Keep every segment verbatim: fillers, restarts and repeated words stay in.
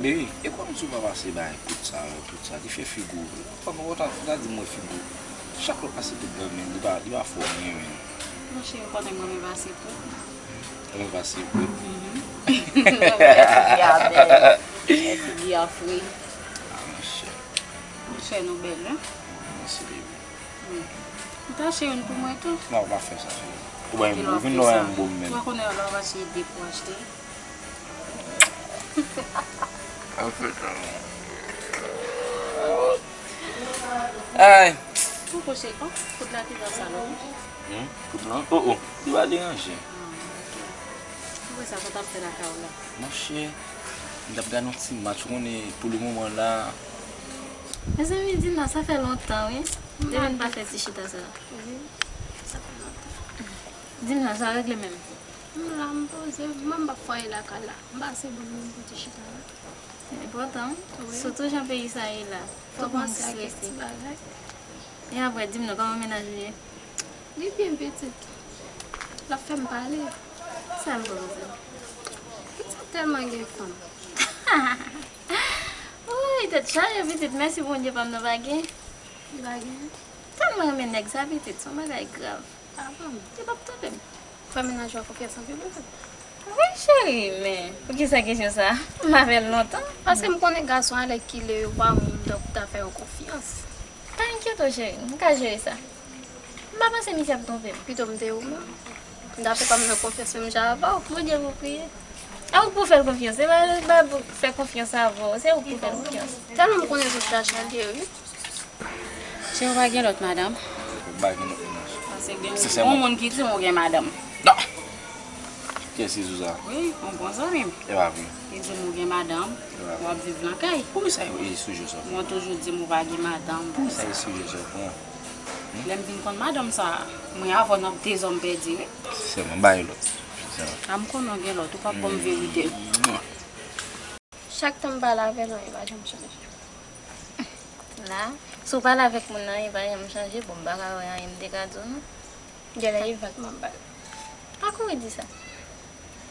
Baby, e kòmsi w pa pase bay kout sa yo, tout sa, li fè figi w. Pandan w ta, w ta di m wè figi w. Chak lè w pase kout granmen, li pa, li pa fè w anyen, men. Monchè, ou konnen mwen renmen pase kout. Ou renmen pase kout? Mhm. Fè figi a bèl. Fè figi a fre. Ah, monchè. Monchè, nou bèl, wi. Mèsi, baby. Wi. Ou ta achte youn pou mwen tou? Non, w pa fè sa, cheri. Ou ba m, ou vin lò yon bon menm. Ou konnen lè w ap achte de pou achte. Ay. Poko cheri, oh, kout la te nan salon. Hmm? Kout lan? Oh, oh. Li pa deranje. Ah, ok. Ou wè sa, sa t ap fè lakay ou la? Monchè, m t ap gade yon ti match, ou konnen, pou le moman la. Mezanmi, Dina, sa fè lontan, wi. Depi n pa fè ti chita sa. Wi, sa fè lontan. Dina, sa regle menm. M la, m poze, m pa fè lakay la. M pase bon moun pou ti chita la. Se enpòtan, wi. Sitou jan peyi sa ye la. Fò panse ak kèk ti bagay. E apre, di m non, kòman mennaj ou ye? Li byen pitit. L ap fè m pale. Sa l fè konsa? Pitit tèlman gen fanm. Woy, tèt chaje pitit, mèsi Bondye pa m nan pa gen. Li pa gen? Tèlman renmen nèg sa pitit, se yon bagay grav. Ah bon? Li p ap twonpe m. Fè mennaj ou a konfyans anpil ou menm? Wi, cheri, men poukisa kesyon sa? M avè l lontan. Paske m konnen gason alèkile yo pa moun, donk ou ta fè yo konfyans. Pa enkyete w, cheri, m ka jere sa. M pa panse misye ap twonpe m. Pito m te ou menm. M ta fè pa m fè konfyans menm jan avè w. Bondye pou priye. E ou k pou fè l konfyans. Se pa, pa pou fè konfyans avè w. Se ou k pou fè l konfyans. Tèlman m konnen se chacha l ye, wi. Cheri, ou pa gen lòt madanm? Ou pa gen lòt mennaj? Paske gen yon moun ki di m ou gen madanm. Non! Kiyès ki di w sa? Wi, yon bon zanmi m. E pa vre. Li di m ou gen madanm, w ap viv lakay. Poukisa e sijè sa? Mwen toujou di m ou pa gen madanm. Poukisa e sijè sa pran? Lè m vin konn madanm sa, mwen avè w n ap dezòm pèdi, wi. Sèlman, ba yo lòt. Sèlman. A m konnen w gen lòt, ou p ap ban m verite. Chak tan m pale avè l, anyen pa janm chanje. La, si w pale avèk moun nan, anyen pa janm chanje, bon, m pa ka wè anyen m te ka di w, non. Genlè e vag m ap ba l. Pa kouri di sa.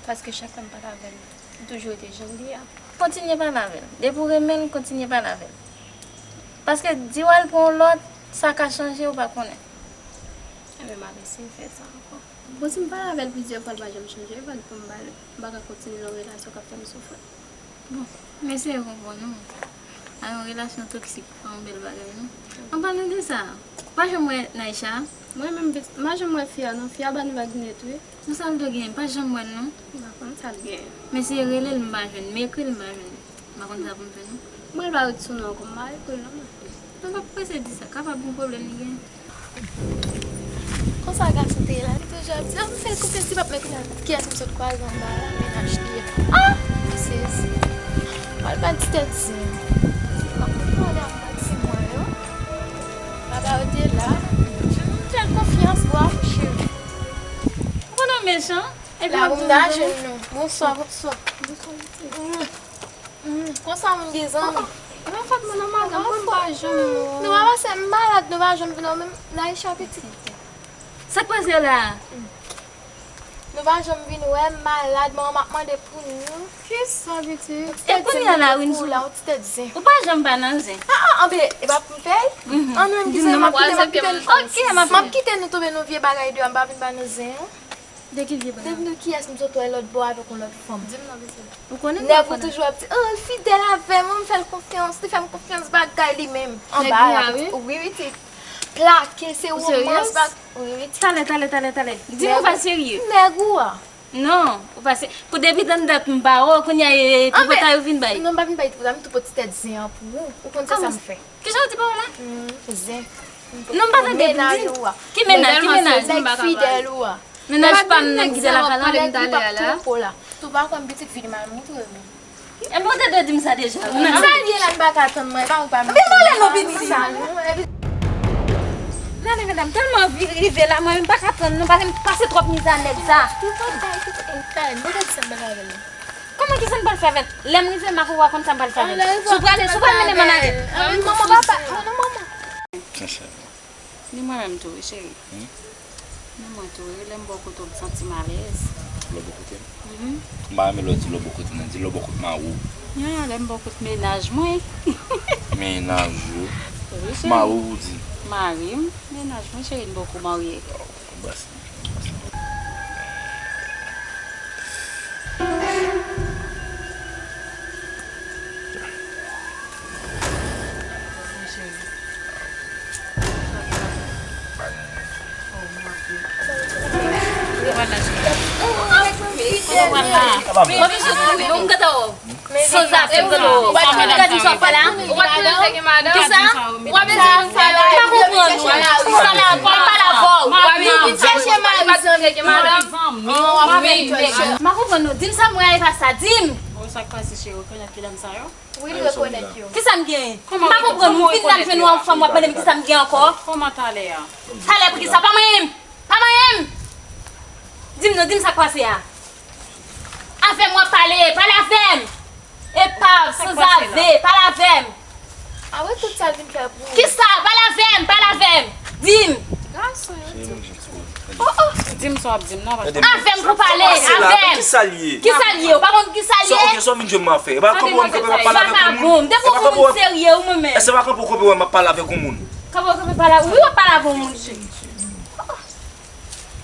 Paske chak tan m pale avè l, li toujou rete jan l ye a. Kontinye pale avè l. Depi w renmen l, kontinye pale avè l. Paske di w al pran yon lòt, sa ka chanje, ou pa konnen. Enben, m ap eseye fè sa ankò. Bon, si m pale avè l plizyè fwa, l pa janm chanje, e vag pou m ba l. M pa ka kontinye nan yon relasyon k ap fè m soufri. Bon, m eseye konprann ou. A, yon relasyon toksik pa yon bèl bagay, non. An palan de sa, ou pa janm wè Naïcha? Mwen menm, m pa janm wè fi a, non. Fi a ba nou vag nèt, wi. Bon, sa l dwe genyen? M pa janm wè l, non. M pa konn sa l genyen. M eseye rele l, m pa jwenn. M ekri l, m pa jwenn. M pa konn sa pou m fè, non. Mwen, l pa ret sou nou ankò, m pa ekri l, non. Non, pa prese di sa, kapab gon pwoblèm li gen. Konsa gason te ye la, li toujou ap di, "Oh, m fè l konfyans, li p ap," men kounye a, kiyès m sot kwaze anba la, mennaj li a. Ah! M sezi. Mwen, l pa ti tèt zen. M ap mande a m pati mwen yo. Baba yo te la. M fè l konfyans, bwa, cheri. Ou konnen w mechan. Epi la, w ap di m ta jwenn nou. Bonswa, bonswa. Bonswa, mesye. Mm, konsa moun gen zanmi. Mwen fèt mwen nan madanm, mwen pa janm wè. Nou pa panse m malad, nou pa janm vin wè menm Naïcha pitit. Sa k pase la? Nou pa janm vin wè, m malad, manman m ap mande pou nou. Kisa pitit? E kounye a la, wi, m sou la, yon ti tèt zen. Ou pa janm pa nan zen. Ah, ah, anben, e pa pou m fè l? An nou menm ki se, m ap kite, m ap kite nou. Ok, m ap kite nou tonbe nan vye bagay deyò, m pa vin ba nou zen an. De ki vye bagay? Depi nou kiyès m sot wè lòt bò avèk yon lòt fanm. Di m non, mesye. Ou konnen m pa konnen. Nèg ou toujou ap di, "Oh, l fidèl avè m, m fè l konfyans, li fè m konfyans," bagay li menm. Anba la, wi, pitit. Plake, se romans, bag-, wi, pitit. Talè, talè, talè, talè. Di m ou pa serye. Nèg ou a. Non, ou pa se-, pou depi tann dat m pa wè w, kounye a, e, tripotay ou vin bay. Non, m pa vin bay tripotay, m tou pot ti tèt zen an pou ou. Ou konn se sa m fè. Kijan w di pawòl la? Mm, zen. Non, m pa tande. Mennaj ou a. Ki mennaj? Ki mennaj? Nèg fidèl ou a. Mennaj pa m nan ki te lakay la. Nèg li p ap twonpe w la. Tou pa kwè m pitit fi li mal moutre menm. Enben, ou te dwe di m sa deja. Sa l ye la, m pa ka tann mwen, e pa ou pa m. Anben, m ale non, pitit. N ale, medam, tèlman vi-, rive la, mwen menm m pa ka tann non, pase, pase twòp mizè nèg sa. Ou pa bay pitit, e, kay, mwen te di sa m pa ka tann non. Kòman ki sa m pral fè avè l? Lè m rive, m ap wè konn sa m pral fè avè l. Si w prale, si w pral mennen m an ale. Manman, papa, non, manman. Sensè. Ni mwen menm tou, wi, cheri. Hmm? Ni mwen tou, wi. Lè m bò kote w, m santi m alèz. Lè w bò kote m? Mhm. M pa renmen lè w di lè w bò kote m nan, di lè w bò kote mari w. Ah, lè m bò kote mennaj mwen. Mennaj ou? Wi, cheri. Mari w ou di? Mari m, mennaj mwen, cheri, m poko marye. Oh, anbras li, anbras li. San zafè, gade sa w fè la. Kisa? M pa konprann ou. Kisa la, pa pale avè w. Vin chèche mari zanmi. M pa konprann nou. Di m sa m wè e pa sa. Di m. Bon, sa k pase, cheri? Ou rekonèt medam sa yo? Wi, li rekonèt yo. Kisa m genyen? M pa konprann ou. M vin la m jwenn yon fanm, w ap mande m kisa m genyen ankò. Kòman talè a? Talè pou kisa? Pa manyen m! Pa manyen m! Di m non, di m sa k pase a. Avè m w ap pale, pale avè m! Epav, sanzave, pale avè m! A wè tout sa l vin fè pou ou. Kisa? Pale avè m, pale avè m! Di m! Gason yo di. Oh, oh. Di m sa w ap di m non, paske avè m pou pale, avè m! Kisa l ye? Kisa l ye? Ou pa konn kisa l ye? Ok, sa w vin jwenn mwen ap fè? E pa kanpe wè m kanpe m ap pale avèk yon moun. Vagabon, m te pou moun serye wi mwen menm. Èske pa kanpe w kanpe wè m ap pale avèk yon moun? Kanpe w kanpe pale, wi w ap pale avèk yon moun.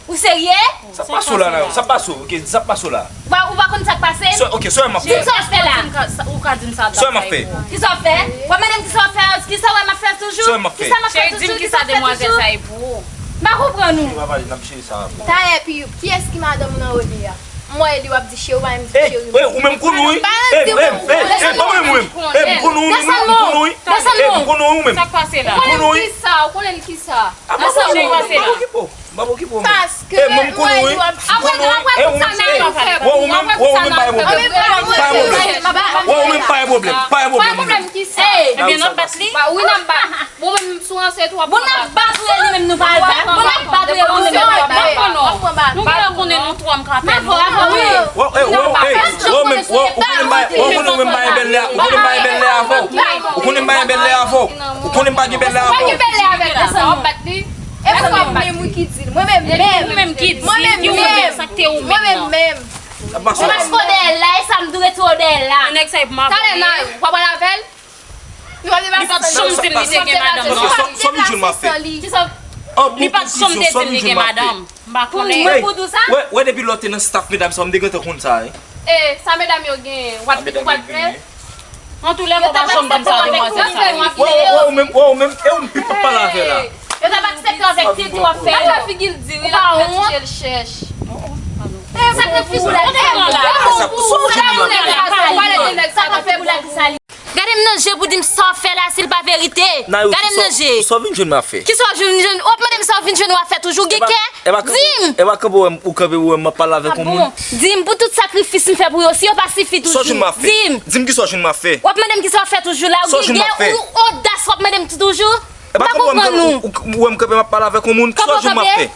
Ou serye? Sa pase w la, la, sa pase w, ok, sa pase w la. Ou pa, ou pa konn sa k pase? Ok, sa w m ap fè. Di m sa w fè la. Ou ka di m sa. Sa w m ap fè. Kisa w fè? W ap mande m kisa w fè, kisa w wè m ap fè toujou? Sa w m ap fè. Kisa m ap fè toujou? Kisa w fè toujou? Cheri, di m kisa demwazèl sa ye pou ou. M pa konprann ou. Cheri, pa pale, n ap cheri sa apre. Talè, Piyoup, kiyès ki madanm ou nan Rene a? M wè li w ap di cheri, ou pa menm di cheri. Ey, ou menm konnen wi. Pa di ou menm konnen. Ey, pa menm ou menm. Ey, m konnen ou menm, m konnen ou wi. Ey, m konnen ou menm. Sa k pase la? Ou konnen l kisa? Ou konnen l kisa? A, m pa okipe w, m pa okipe w, m pa okipe w, men. Paske mwen di w ap di mwen tout sa nan afè. Wè, ou menm, wè, ou menm pa gen pwoblèm. Pa gen pwoblèm. Wè, ou menm pa gen pwoblèm. Pa gen pwoblèm, ou menm. Ebyen, n ap bat li. Ba, wi, n ap bat. Bon, menm sou ranse tou, w ap bat. Bon, n ap bat, wi, li menm nou pa al bat. Bon, n ap bat, wi, nou menm nou pa al bat. Nou genlè konnen nou twa m ka pè nou. Wè, wè, wè, wè, wè, ou menm, wè, ou konnen m pa, wè, ou konnen ou menm pa gen bèl lè, ou konnen m pa gen bèl lè avè w. Ou konnen m pa gen bèl lè avè w. Ou konnen m pa gen bèl lè avè w. Ou pa gen bèl lè avè l la, w ap bat li. E mwen menm wi ki di l. Mwen menm menm. Ou menm ki di l, ki ou menm, sa k te ou menm. Mwen menm menm. Ou pa sou dèyè l la, e sa m dwe tou dèyè l la. Nèg sa ap mavòlè. Talè nan, w ap pale avè l? Nou ap depase san li. Li pa t janm di l li te gen madanm non. Sa w vin jwenn m ap fè? Li pa t janm te di l li gen madanm. M pa konnen. Mwen pou di w sa? Wè, wè, depi lè w te nan staff medam sa, m te gentan konn sa, wi. E, sa medam yo genyen, w ap, w ap fè? Antoulèka, w pa janm di m sa, demwazèl sa. Wè, wè, wè, ou menm, wè, ou menm, e ou m pi p ap pale avè la. Yo t ap aksepte avèk tete w ap fè yo. Gade figi l diri, l ap fè ti je l chèch. Sa k nan figi w la? Sa k nan figi w la? Gade m nan je pou di m sa w ap fè la, si l pa verite. Gade m nan je. Kisa w vin jwenn m ap fè? Kisa w vin jwenn? W ap mande m sa w vin jwenn w ap fè toujou, gen kè? Di m! E pa kanpe w wè m, ou kanpe w wè m ap pale avèk yon moun. Di m pou tout sakrifis m fè pou yo, si yo pa sifi toujou. Di m! Di m kisa w jwenn m ap fè? W ap mande m kisa w ap fè toujou la, ou gen kè, ou odas, w ap mande m toujou? M pa konprann ou. Ou wè m kanpe m ap pale avèk yon moun, kisa w jwenn m ap fè?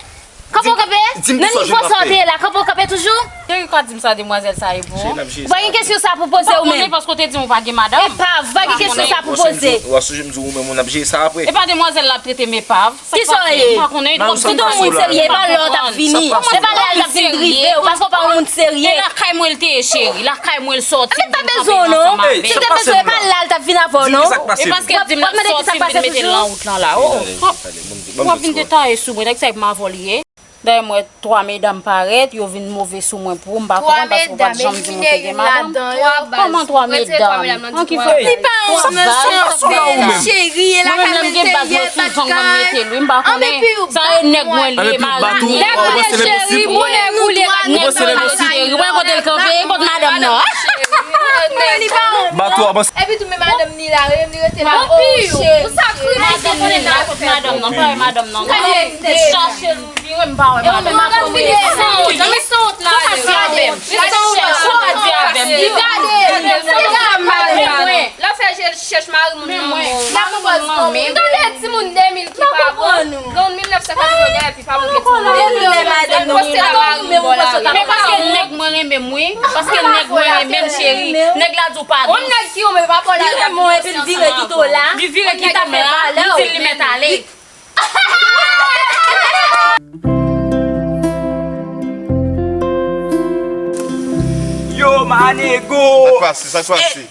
Kanpe w kanpe? Nan nivo sa w te ye la, kanpe w kanpe toujou? Cheri, ou ka di m sa demwazèl sa ye pou ou? Ou pa gen kesyon sa pou poze ou menm? M pa konnen paske w te di m ou pa gen madanm. Epav, ou pa gen kesyon sa pou poze. W ap sonje m di w ou menm ou n ap jere sa apre. E pa demwazèl la ap trete m epav. Kisa w ye? M pa konnen. Ou t on moun serye, e pa lè w t ap vini. E pa lè l t ap vin drive w, paske w pa yon moun serye. E lakay mwen l te ye, cheri. Lakay mwen l sòti. Ebyen, pa bezwen w non. Si w te bezwen, e pa la l t ap vin avè w non. E paske l di m l ap sòti, m vin mete l nan wout lan la. Oh. W ap vin detaye sou mwen, nèg sa ap mavòlye. Dayè m wè twa medam parèt, yo vin move sou mwen pou ou, m pa konprann paske ou pa t janm di m ou te gen madanm. Kòman twa medam? An ki fè? Li pa yon nan sa w fè cheri, e lakay mwen l te ye, pa t kay. Anpil pi ou bat mwen. Sa e nèg mwen li ye, mari m. Lè koulye cheri, moulen koulye, nèg mwen li ye, cheri. Ou wè kote l kanpe, kot madanm nan? Li pa yon. Epi tou men madanm ni la, li rete la. Anpil. Ou sakriye. Madanm ni la, kot madanm nan? Pa wè madanm nan. Gade, chache l. Vire m pa wè madanm. Ou pa konn vire san wont. Nan men san wont la. Sa w di avè m? Sa w di avè m? Li gade. Li gade madanm mwen. L ap fè je l chèch mari moun nan. Mari moun nan men. Gade timoun de mil ki pa bon. Gen yon mil nèf san katreven epi pa bon gen timoun de mil. Poste la mari m bò la. Men paske nèg mwen renmen m wi. Paske nèg mwen renmen m cheri. Nèg la di w pa dous. Yon nèg ki renmen pa bò la. Li renmen w epi l vire kite w la. Li vire kite m la. Li di l li mèt ale. Anego! Sa k pase? Sa k pase?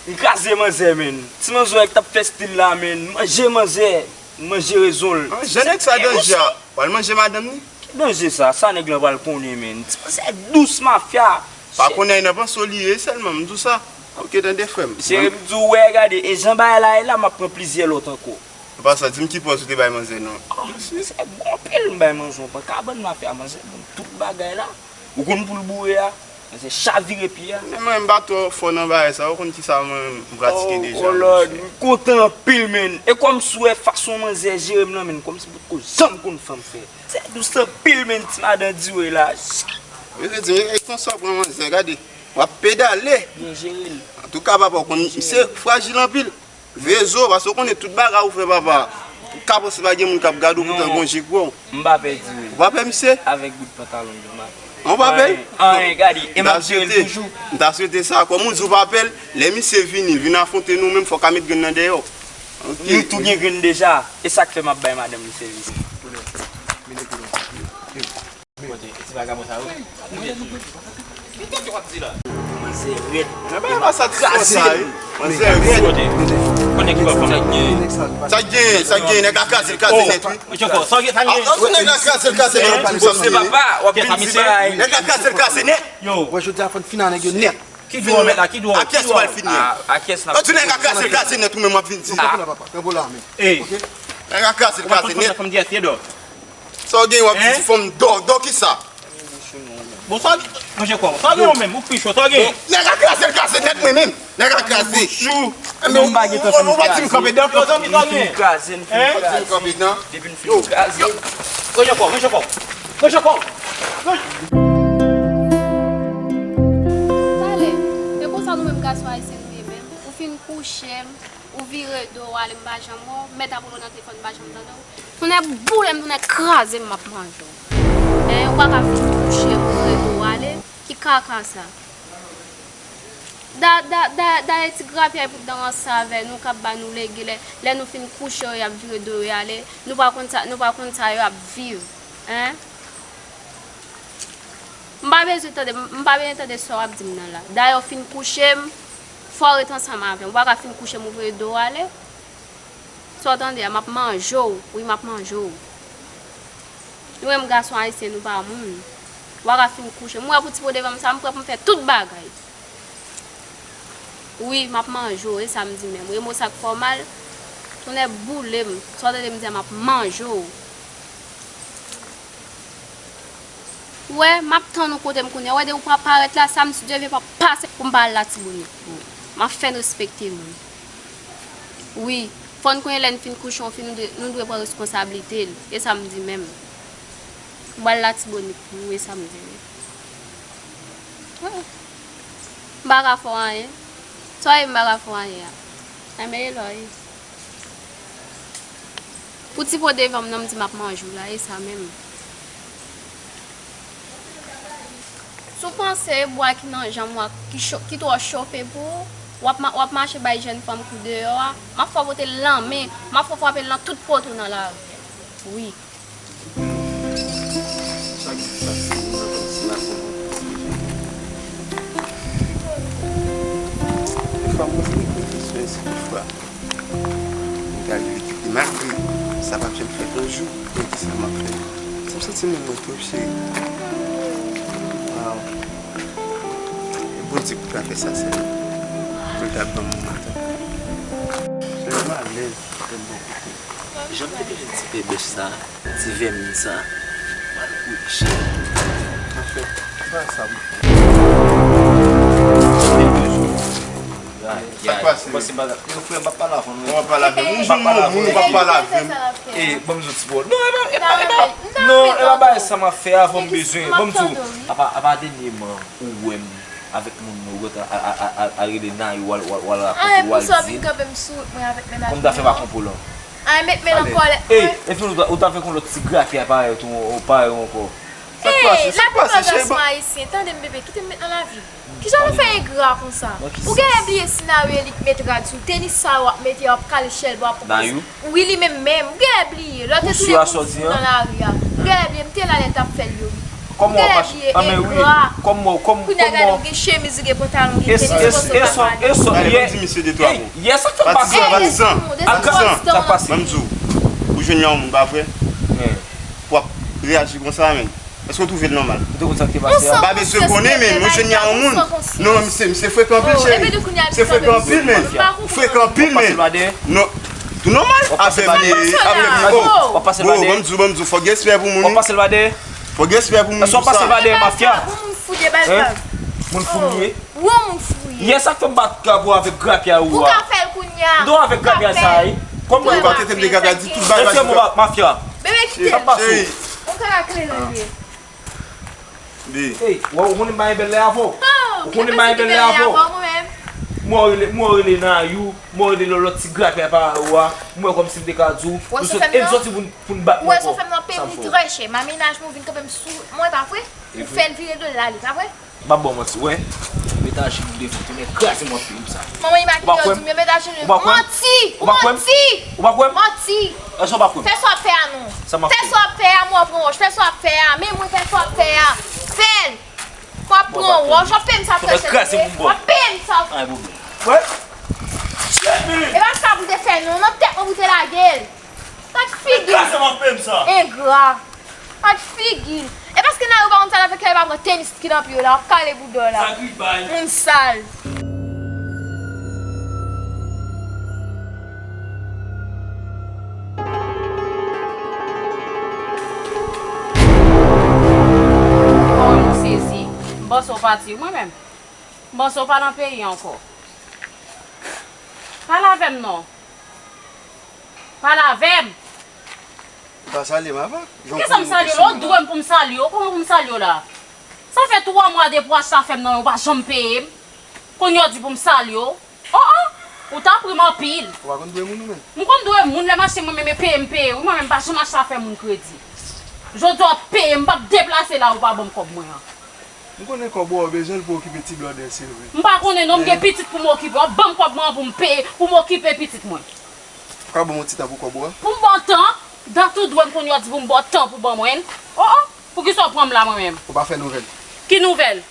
M kraze manzè, menn. Ti manzè ki t ap fè stil la, menn. Manje manzè. Manje rezon l. Ah, jan nèg sa danje a. Pral manje madanm li? Ki danje sa? Sa nèg lan pral konnen, menn. Ti manzè dous, mafya. Pa konnen nan panse w li ye sèlman, m di w sa. Ok, tande, frè m. Cheri, m di w, wè, gade, e jan bagay la ye la, m ap pran plizyè lòt ankò. An pasan, di m ki pòz ou te bay manzè non. Ah, manzè bon anpil, m bay manzè, yon pran kabann mafya, manzè bon tout bagay la. Ou konn pou l boure a? Manzè chavire pye a. Men mwen, m pa twò fò nan bagay sa, ou konn kisa mwen, m pratike deja, oh Lord, monchè. M kontan anpil, menn. E kòmsi w wè fason manzè jere m nan, menn, kòmsi m potko janm konn fanm fè. Manzè dous anpil, menn, ti madan di w la. Yo te di, e konsa w pran manzè, gade. W ap pedale. Byen jere l. Antouka, papa, w konn, misye frajil anpil. Vezo, paske w konnen tout bagay ou fè, papa. Ou ka panse pa gen moun k ap gade w poutan gon jig wè w. M pa pè di wi. Ou pa pè misye? Avèk bout pantalon m, m pa pè. Ou pa pè? Anyen, anyen, gade, e m ap jere l toujou. M ta swete sa. Kòm ou di w pa pè l, lè misye vini, l vin afwonte nou menm, fò w ka met grenn nan dèyè w. Ok. Nou tou gen grenn deja. E sa k fè m ap bay madanm li sèvis. Kote, e ti vagabon sa yo? Kote, kote w ap di la? Manzè rèd. Ebyen, pa satisfè sa, wi. Manzè rèd. Kote, kote ki w ap fè la? Sa gen, sa gen, nèg la kraze l, kraze nèt, wi. Mesye, sa gen, sa gen. Ah, nèg la kraze l, kraze nèt, wi, sa misye. Nèg la kraze l, kraze nèt. Yo. Wè, jodi a fò n fini ak nèg yo nèt. Ki dwa w mèt la? Ki dwa w? A kiyès w al fini? A kiyès n ap... Mwen di nèg la kraze l, kraze nèt, ou menm w ap vin di. Pran la, papa. Pran bola, men. Ey. Nèg la kraze l, kraze nèt. Sa w gen w ap di ti fanm dò, dò kisa? Bon, sa w gen, monchè kòm, sa w gen ou menm, ou pi cho, sa w gen? Nèg la kraze l, kraze nèt mwen menm. Nèg la kraze. Chou. Enben, ou pa gen tan fè m kraze. Ou pa di m kanpe dan. Yo, zanmi, sa w gen? Kraze, m fin kraze. Depi m fin kraze. Monchè kòm, monchè kòm. Monchè kòm. Talè, e konsa nou menm gason ayisyen nou ye menm. Ou fin kouche m, ou vire do w ale, m pa janm wè w, mèt ap rele w nan telefòn, m pa janm tande w. Tonnè boule m, tonnè kraze m, m ap manje w. Hein, ou pa ka fin kouche m, ou vire do w ale. Ki kaka sa? Da, da, da, dayè ti grapyay pou t nan ranse avè nou, k ap ba nou lege lè, lè nou fin kouche yo, y ap vire do yo ale. Nou pa konn sa, nou pa konn sa yo ap viv. Hein? M pa bezwen tande, m pa bezwen tande sa w ap di m nan la. Dayè w fin kouche m, fò w ret ansanm avè m. Ou pa ka fin kouche m, ou vire do w ale. Sa w tande a, m ap manje w. Wi, m ap manje w. Nou menm gason ayisyen, nou pa moun. Ou pa ka fin kouche m. M wè pou ti po devan m sa, m prè pou m fè tout bagay. Wi, m ap manje w, e sa m di menm. Remo sa k fè w mal, tonnè boule m. Sa w tande m di a, m ap manje w. Ou wè, m ap tann ou kote m kounye a. Ou wè, depi w pa parèt la, sa m si Dye vle pa pase pou m pa al Latibonit pou ou. M ap fè n respekte moun. Wi, fò n konnen lè n fin kouche yon fi, nou dwe, nou dwe pran reskonsablite l. E sa m di menm. M pral Latibonit pou ou, e sa m di menm. Wi. M pa ka fè w anyen. Sa w ye m pa ka fè w anyen a? Enben, e lò ye. Pou ti po devan m nan, m di m ap manje w la, e sa menm. Si w panse e bwa ki nan janm ou a ki cho, ki twò chofe pou ou, w ap ma-, w ap mache bay jèn fanm kou deyò a, m ap fè w pote l nan men, m ap fè w frape l nan tout poto nan lari. Wi. Sa ki pase, m nan konn si maten mwen. Defwa, mwen se refleksyon, se defwa. Mwen ka rive kite malgre sa p ap janm fèt yon jou, men kisa m ap fè? Si m santi moun mwen twòp cheri. Waw. E Bondye pou ta fè sa sèlman. Pou l ta ban m yon matant. Sèlman alèz pou m bò kote. Jan m te toujou di ti bèbèch sa, ti vèmin sa, m al kouche. Anfen, se pa sa m fè. Sa k pase? Yo, frè, m p ap pale avè w non. Ou p ap pale avè m. Ou jwenn yon moun, ou p ap pale avè m. E, ban m di w ti bò. Non, e pa, e pa, e pa, non, e pa bagay sa m ap fè avè w m bezwen. Ban m di w. Apa, apa dènyèman ou wè m avèk moun nou, ou gentan al, al, al, al, al rele Nayou, w al, w al, w al rakonte, w al di l. Kòm ta fè pa konpò lan. Ay, met men nan kòlèt mwen. Ey, epi ou ta, ou ta fè kon lòt ti grapyay parèy tou, parèy ankò. Sa k pase? Sa k pase, Cheba? Ayisyen, tande m, bebe, kite m met nan lavi. Kijan nou fè engra konsa? Ou genlè bliye senaryo Elit met rad sou tenis sa yo ap mete, ap kale chèlbè, ap pran. Wi, li menm menm. Ou genlè bliye. Lè w te tounen pou fou nan lari a. Ou genlè bliye, m te la lè l t ap fè l yo, wi. Kòman w ap mache? Anmè wi. Kòman, kòman, kòman? Kounye a gade, ou gen chemiz, ou gen pantalon, ou gen tenis, ou panse w pa pale. Alè, ban m di misye de twa mo. Yè sa k fè m pa grave. Patizan, patizan, patizan. Sa k pase? Ban m di w, ou jwenn yon moun, pa vre? Pou w ap reyaji konsa, men. Èske w twouve l nòmal? Ou te konn sa k te pase a? M pa bezwen konnen, men mwen jwenn yon moun. Non, misye, misye frekan anpil, cheri. Misye frekan anpil, men. Ou frekan anpil, men. Non. Tou nòmal. Avè m, avè m. Oh, bro, ban m di w, ban m di w, fòk gen respè pou moun wi. Fòk gen respè pou moun tou sa. Èske w ap pase l pa dèyè mafya? Moun fou de baz la. Moun fou m ye. Ou yon moun fou ye. Yè sa k fè m bat grapya avèk grapya ou a. Ou ka fè l kounye a. M te avèk grapya sa a wi. Kòman ou pa tete m de grapya, di tout bagay. Èske m bat mafya? Bebe, kite l. Sa k pase? Ou ka klere l ye. Ey, ou konnen m pa gen bèl lè avè w. Ou konnen m pa gen bèl lè avè w. M wè w rele, m wè w rele Nayou, m wè w rele lòt, lòt ti grapya pa ou a. M wè kòmsi m te ka di w. Ou sòti, e m sòti pou n, pou n bat mwen ankò. Ou wè sa w fè m nan, peye m li trè chè. M a mennaj mwen, ou vin kanpe m sou mwen, pa vre? Ou fè l vire do l ale, pa vre? M ap ba w manti, wè. Met ajenou devan, tounen kraze m w ap peye m sa. Manman imakiye yo di m yo met ajenou. Manti! Ou manti! Ou pa kwè m? Manti! Èske w pa kwè m? Fè sa w ap fè a non. Sa m ap fè? Fè sa w ap fè a, mwen pran wòch. Fè sa w ap fè a. Men mwen fè sa w ap fè a. Fè l. W ap pran wòch. W ap peye m sa trè chè. W ap peye m sa. Wè. E pa sa pou te fè non. Nan tèt mwen pou te lage l. Gad figi l. Engra. Gad figi l. E paske Nayou pa konn sa l ap fè, kè l pa pran tenis ki nan pye w la, w ap kale bouda w la. Moun sal. Mwen sezi. M panse w pati, mwen menm. M panse w pa nan peyi ankò. Pale avè m non. Pale avè m. Ou pa salye m avan? Kisa m salye w la? Ou dwe m pou m salye w. Kòman pou m salye w la? Sa fè twa mwa depi w achte afè m nan men w pa janm peye m. Kounye a w di pou m salye w. Oh, oh! Ou ta pri m anpil. Ou pa konn dwe moun ou menm? M konn dwe moun, lè m achte mwen menm e peye m peye wi, mwen menm m pa janm achte afè moun kredi. Jodi a w ap peye m, m p ap deplase la ou pa ban m kòb mwen an. M konnen kòb ou a w bezwen l pou okipe ti blòdè, se vre. M pa konnen non, m gen pitit pou m okipe. W ap ban m kòb mwen an pou m peye, pou m okipe pitit mwen. Ou ka ban m yon ti tan pou kòb ou a? Pou m ba w tan, dat ou dwe m kounye a w di pou m ba w tan pou ban mwen l. Oh, oh, poukisa w pran m la mwen menm? Ou pa fè nouvèl. Ki nouvèl?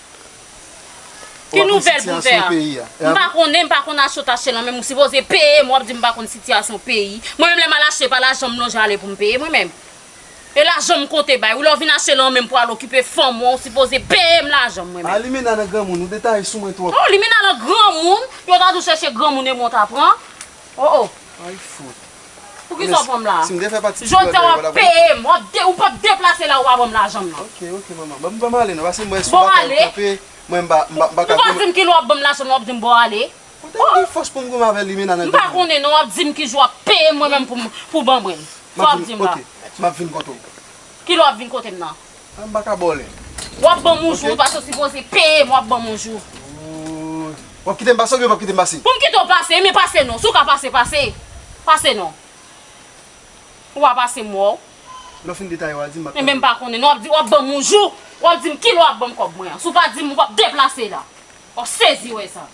Ki nouvèl pou m fè a? M pa konnen, m pa konn achte w t achte l nan men m, ou sipoze peye m, w ap di m pa konn sitiyasyon peyi. Mwen menm lè m al achte pa lajan m lonje ale pou m peye mwen menm. E lajan m konte bay ou, lè w vin achte lan menm pou al okipe fanm ou an, ou sipoze peye m lajan m mwen menm. Ah, Limena nan granmoun, ou detaye sou mwen twòp. Oh, Limena nan granmoun, yo ta di w chèche granmoun e mwen w ta pran. Oh, oh. Ay, fout. Poukisa w pran m la? Si m te fè pati ti blòdè, w ap peye m, w ap de-, ou p ap deplase la ou pa ban m lajan m nan. Ok, ok, manman. Ban m, ban m ale non, paske mwen sou batay m kanpe, mwen m pa, m pa, m pa ka. Ou pa di m kilè w ap ban m lajan m nan, w ap di m bon ale. Kote m gen fòs pou m goumen avè Limena nan granmoun? M pa konnen non, w ap di m ki jou w ap peye m mwen menm pou m, pou w ban mwen l. Sa w ap di m la? Ok, m ap vin kote w. Kilè w ap vin kote m nan? Ah, m pa ka ba w lè. W ap ban m yon jou, paske w sipoze peye m, w ap ban m yon jou. Ooh. W ap kite m pase oubyen w p ap kite m pase? Pou m kite w pase, men pase non. Si w ka pase, pase. Pase non. Ou pa pase m wè w. Lè w fin detaye w a di m, m ap tande. Enben m pa konnen non, w ap di, w ap ban m yon jou. W ap di m kilè w ap ban m kòb mwen an. Si w pa di m, ou p ap deplase la. W ap sezi wè sa.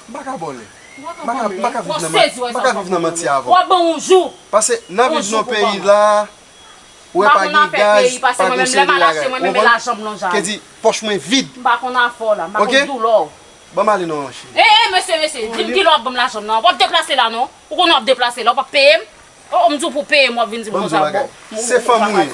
M pa ka ba w lè. M pa ka, m pa ka viv nan manti, m pa ka viv nan manti avè w. W ap ban m yon jou. Paske n ap viv nan peyi la, ou wè pa gen gaz, pa gen seri de bagay. Ou konprann? Ke di pòch mwen vid. M pa konn afè w la, m pa konn doulè w. Ban m ale non, cheri. E, e, mesye, mesye, di m kilè w ap ban m lajan m nan. W ap deplase la non. Ou konnen w ap deplase la, w p ap peye m. Oh, m di w pou peye m, w ap vin di m konsa, bon. Se fanm ou ye.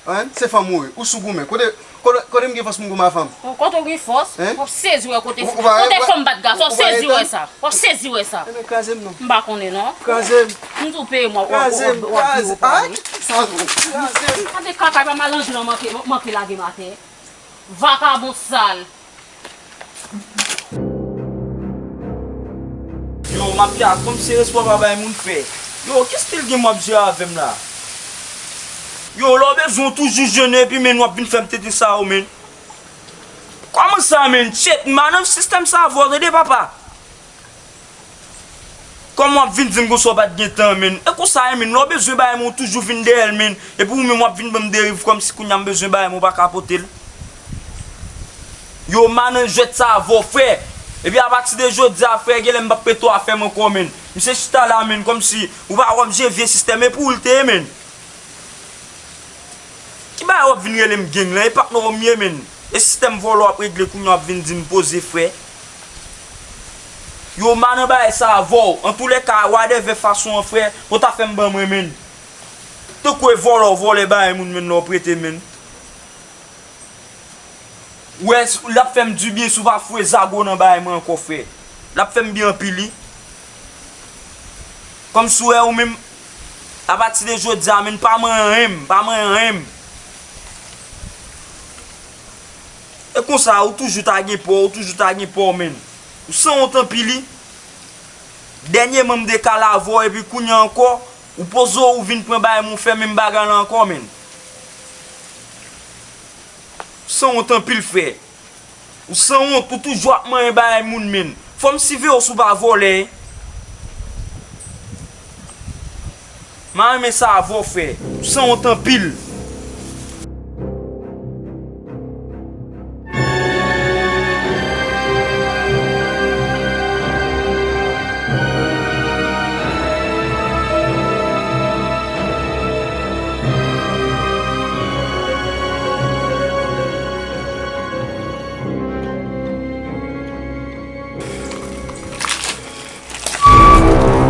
Hein? Se fanm ou ye. Ou sou goumen. Kote, kote, kote m gen fòs pou m goumen a fanm? Bon, kote w gen fòs? Hein? W ap sezi wè kote, kote fanm bat gason, w ap sezi wè sa. W ap sezi wè sa. Enben kraze m non. M pa konnen non. Kraze m. M di w peye m, w ap, w ap, w ap, w ap vire w pale. Kraze m. Gade kaka, pa malandri lan manke, manke lage m atè. Vakabon sal. Yo, mafya, kòmsi respè w pa bay moun fè. Yo, ki stil game w ap jwe avè m la? Yo, lè w bezwen w toujou jennen epi men w ap vin fè m tete sa yo, men. Kòman sa, men? Shit, m pa nan sistèm sa avè w, tande, papa. Kòman w ap vin di m konsa w pa t gen tan, men? E konsa ye, men. Lè w bezwen bagay mwen, w toujou vin dèyè l, men. Epi ou menm w ap vin ban m deriv kòmsi kounye a m bezwen bagay mwen, w pa ka pote l. Yo, m pa nan jwèt sa avè w, frè. Epi apati de jodi a, frè, genlè m p ap prete w afè m ankò, men. Misye chita la, men, kòmsi ou pa wè m jwe vye sistèm, e pou ou l te ye, men. Ki bagay w ap vin rele m gang lan? E patnè w m ye, menn. E sistèm vòlò w ap regle kounye a w ap vin di m poze, frè. Yo, m pa nan bagay sa avè w. Antoulèka, whatever fason an, frè, ou ta fè m ban mwen, menn. Tankou e vòlè w vòlè bagay moun, menn, lè w prete, menn. Ou wè, l ap fè m dibyen si w pa foure zago nan bagay mwen ankò, frè. L ap fè m byen anpil, wi. Kòmsi w wè ou menm, apati de jodi a, menn, pa manyen anyen m, pa manyen anyen m. E konsa, ou toujou ta gen pa w, ou toujou ta gen pa w, menn. Ou sanwont anpil, wi. Dènyèman, m dekale avè w, epi kounye a ankò, ou poze w, ou vin pran bagay mwen, ou fè menm bagay la ankò, menn. Ou sanwont anpil, frè. Ou sanwont, ou toujou ap manyen bagay moun, menn. Fò m siveye w si w pa vòlè. M pa renmen sa avè w, frè. Ou sanwont anpil.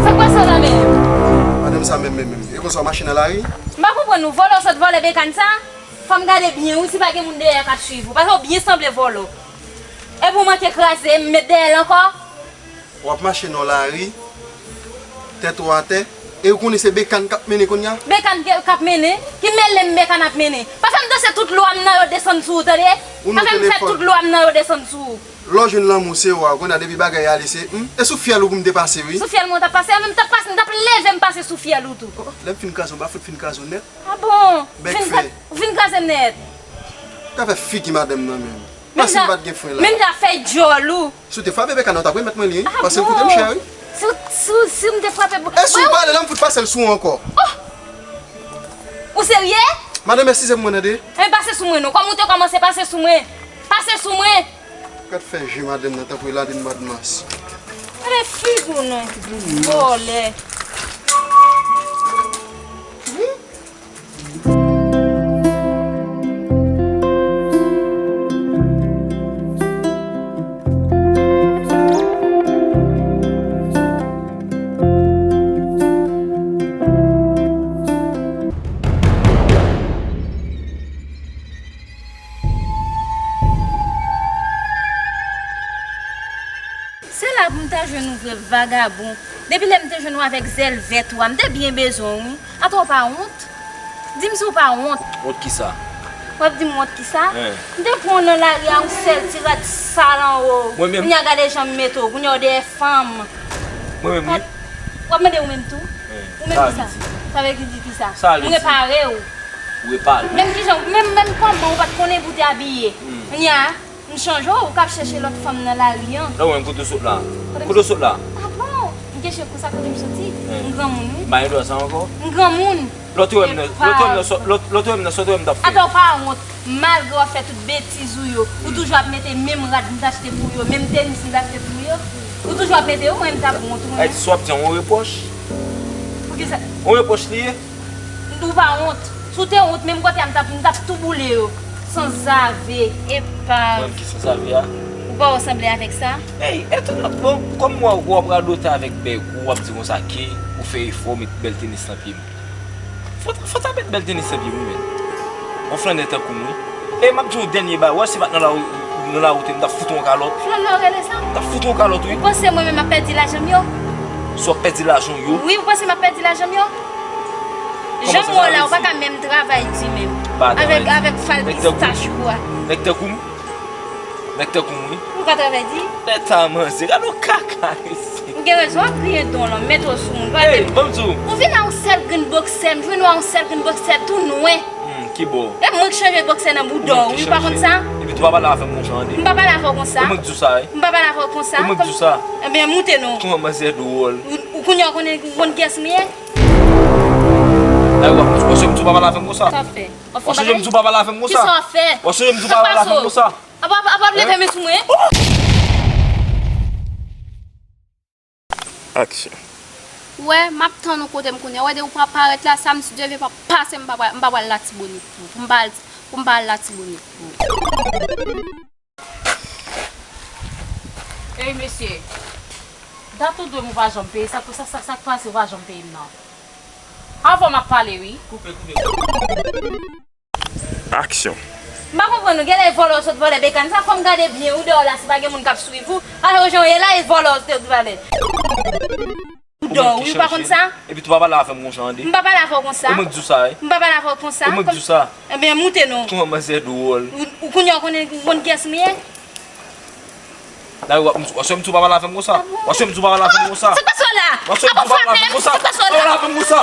Sa k pase w la menm? Madanm sa menm, menm, menm. E konsa w mache nan lari? M pa konprann ou. Vòlè w sot vòlè bekàn sa? Fò m gade byen, wi, si pa gen moun dèyè k ap swiv ou. Paske w byen sanble vòlè. Epi w manke kraze m, met dèyè l ankò. W ap mache nan lari, tèt ou atè, e ou konnen se bekàn k ap mennen kounye a? Bekàn k, k ap mennen? Ki mele m bekàn ap mennen? Pa fè m danse tout lwa m nan yo desann sou ou, tande? Pa fè m fè tout lwa m nan yo desann sou ou. Lè w jwenn lanmou, se wa, kounye a depi bagay ale, se, hmm? E sou fyèl ou pou m te pase, wi. Sou fyèl mwen w t ap pase, a, men m t ap pase, m t ap leve m pase sou fyèl ou tou. Oh, lè m fin kraze w, m pa fout fin kraze w nèt. A bon? Bèk fè. Ou fin kraze m nèt. Ka fè figi madanm nan menm. Paske m pa t gen fren la. Menm jan fèy djòl ou. Si w te frape bekàn nan, w t ap remèt mwen li, wi. Paske l koute m chè, wi. Si, si, si m te frape pou... E si w pale la, m fout pase l sou ou ankò. Oh! Ou serye? Madanm, eskize m, mwen tande. E pase sou mwen non. Kòm ou te kòmanse, pase sou mwen. Pase sou mwen. Gad fè je madanm nan tankou e Ladin Madmas. Ale figi w non. Vòlè. Se la pou m ta jwenn ou vre vagabon. Depi lè m te jwenn ou avèk zèl vèt ou a, m te byen bezwen w, wi. Atò w pa wont? Di m si w pa wont. Wont kisa? W ap di m wont kisa? Hen. M te pran w nan lari a, yon sèl ti rad sal anwo w. Mwen menm? Kounye a gade jan m mete w, kounye a w dèyè fanm. Mwen menm, wi. W ap mande ou menm tou? Hen. Ou menm kisa? Sa vle di kisa? Sa vle di? M repare w. Ou repare? Menm kijan, menm, menm kòman ou pa t konnen pou w te abiye. Hmm. Kounye a, m chanje w, ou k ap chèche lòt fanm nan lari an. Non, mwen, kote w sot la? Kote w sot la? A bon? M kesyon konsa kote m soti? Hen. M granmoun, wi. M pa gen dwa sa ankò? M granmoun. Lè w te wè m nan, lè w te wè m nan, lè w te wè m nan, sa w te wè m t ap fè? Atò w pa wont, malgre w ap fè tout betiz ou yo, ou toujou ap mete menm rad m t achte pou yo, menm tenis m t achte pou yo, ou toujou ap mete yo, mwen m t ap wont ou konnen. Ayiti, sa w ap di an, yon repwòch? Poukisa? Yon repwòch li ye? Ou pa wont. Si w te wont, menm kote a m t ap, m t ap tou boule yo. Sanzave. Epa. Mwen ki sanzave a? Ou pa wè w sanble avèk sa? Ey, etonnant, bon, kòm w, w ap radote avèk bèg ou, w ap di konsa ke ou fè efò, met bèl tenis nan pye m. Fò, fò ta met bèl tenis nan pye m, wi, men. Yon flannè tankou m, wi. E m ap di w dènye bagay, w wè si pa t nan lari, nan lari w te, m t ap fout ou yon kalòt. Flannè w rele sa? M t ap fout ou yon kalòt, wi. Ou panse mwen menm m ap pèdi lajan m yo? Si w ap pèdi lajan w yo? Wi, ou panse m ap pèdi lajan m yo? Jan m wè w la, ou pa ka menm travay di menm. Avèk, avèk fal pistach ou a. Nèg tankou m. Nèg tankou m, wi. Ou ka travay di? Leta manzè, gade yon kaka isi. Ou gen rezon, w ap griyen don lan, m mete w sou moun. Ey, ban m di w. Ou vin a yon sèl grenn boksè, m jwenn ou a yon sèl grenn boksè tou nwè. Hmm, ki bò? E mwen k chanje boksè nan bouda w, wi, ou pa konn sa? Epi tou pa pale avè m konsa, tande. M pa pale avè w konsa. E mwen k di w sa, wi. M pa pale avè w konsa. E mwen k di w sa. Ebyen, moute non. Kòman manzè dwòl. Ou, ou kounye a w konnen ou konn kiyès m ye? Ay, w ap, w ap sonje m di w pa pale avè m konsa. Sa w ap fè? W ap fè yon bagay? W ap sonje m di w pa pale avè m konsa. Kisa w ap fè? W ap sonje m di w pa pale avè m konsa. Apa, apa, apa, leve men sou mwen. Aksyon. Ou wè, m ap tann ou kote m kounye a. Ou wè, depi w pa parèt la, sa m si Dye vle pa pase, m pa pral, m pa pral Latibonit pou, pou m pa al, pou m pa al Latibonit pou. Ey, mesye, dat ou dwe m ou pa janm peye, sa, sa, sa, sa k pase ou pa janm peye m nan? Avè w m ap pale, wi. Koupe, koupe, koupe. Aksyon. M pa konprann ou, genlè e vòlè w sot vòlè Bekan sa, fò m gade byen, ou dèyè w la, si pa gen moun k ap swiv ou, alò jan w ye la, e vòlè w sot vòlè. Ou dò, wi, ou pa konn sa? Epi tou pa pale avè m konsa, tande. M pa pale avè w konsa. E mwen k di w sa, wi. M pa pale avè w konsa. E mwen k di w sa. Ebyen, moute non. Kòman manzè dwòl. Ou, ou kounye a w konnen, ou konn kiyès m ye? Dayè, w ap, w ap swe m di w pa pale avè m konsa. W ap swe m di w pa pale avè m konsa. Sa k pase w la? W ap swe m di w pa pale avè m konsa. Sa k pase w la? Pa pale avè m konsa.